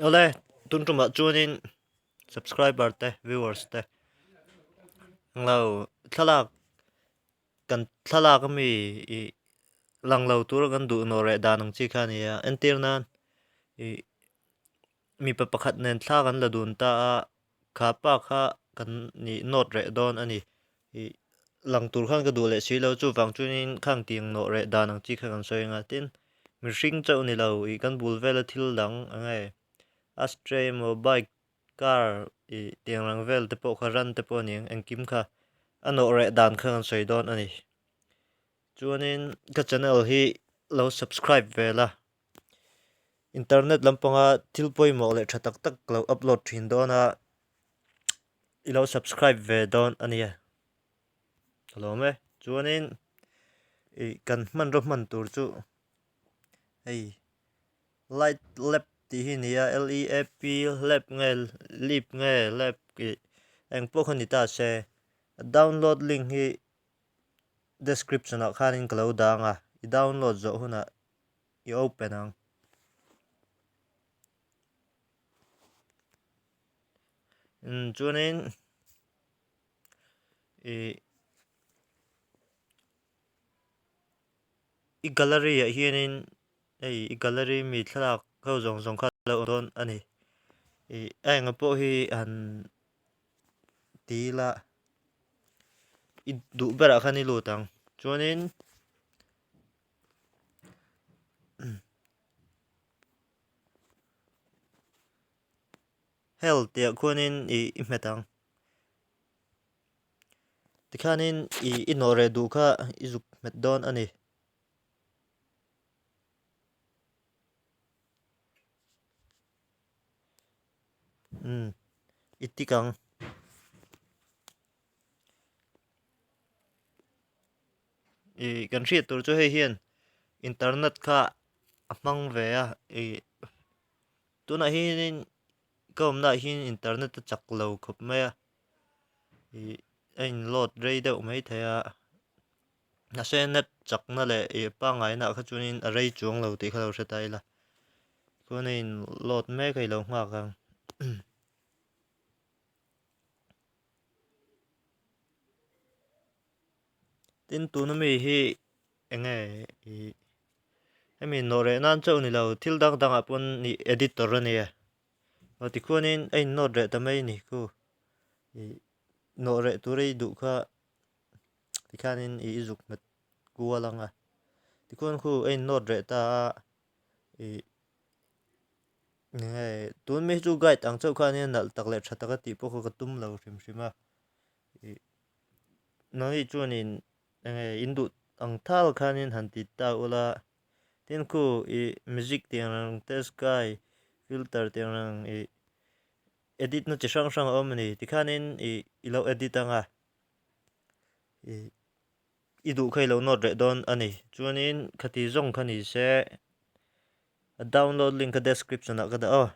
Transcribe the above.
Awle, tun tumah chuanin subscriber te viewers te englo thlalak kan thlalak ami ih lang lo tura kan duh nawh reh dan ang chi kha a ni a entir nan ih mipa pakhat nen thla kan la dun ta a kha pa kha kan nih nawt reh dawn a ni ih lang tur khan ka duh leh si lo chuvang chuanin khang tiang nawh reh dan ang chi kha kan sawi ang a tin mihring chauh ni lo ih kan bul vela thil dang eng nge ashtray emaw bike car ih tiang ang vel te pawh kha ran te pawh a ni ang engkim kha a nawh reh dan kha kan sawi dawn a ni chuanin ka channel hi lo subscribe ve la. Internet lampanga thil pawimawh leh tha tak tak lo upload thin dawn a, i lo subscribe ve dawn a nia. Ka lawm e. Chuanin ih kan hmanraw hman tur chu hei light lap tih hi a ni a, L E A P lap nge lip nge lap ih eng pawh kha ni ta se a download link hi description ah khanin ka lo dang a, i download zawh hunah i open ang. Umm chuanin ih i gallery ah hianin hei i gallery mi thlalak ho zawng zawng kha a lo awm dawn a ni. Ih a enga pawh hi han ti ila i duh berah khan i lut ang chuanin. Hel tih ah khuanin ih i hmet ang tikhanin ih i nawh reh duh kha i zuk hmet dawn a ni. Umm i tik ang. Ih kan hriat tur chu hei hian internet kha a hmang ve a ih tunah hianin ka awmna ah hian internet a chak lo khawp mai a ih a in load rei deuh mai thei a mahse net chakna leh ih pangngaina ah kha chuanin a rei chuang lo tih kha lo hre ta ila chuan a in load mek a i lo nghak ang. Tin tuna mi hi eng nge ih hemi nawh reh nan chauh a ni lo thil dang dangah pawn ih editor a nia aw tikhuanin a in nawt reh ta mai a ni khu ih nawh reh tura i duh kha tikhanin ih i zuk hmet kual ang a tikhuan khu a in nawt reh ta a ih eng nge tun mi hi chu guide ang chauh kha a nia nalh tak leh tha taka tih pawh kha ka tum lo hrim hrim a ih. Nangni chuanin enge in duh ang thal khanin han ti ta ula tin khu ih music tih ang reng te sky filter tih ang reng ih edit na chi hrang hrang a awm a ni tikhanin ih i lo edit ang a ih i duh kha i lo note reh dawn a ni chuanin khati zawng kha ni se a download link kha description ah ka dah aw.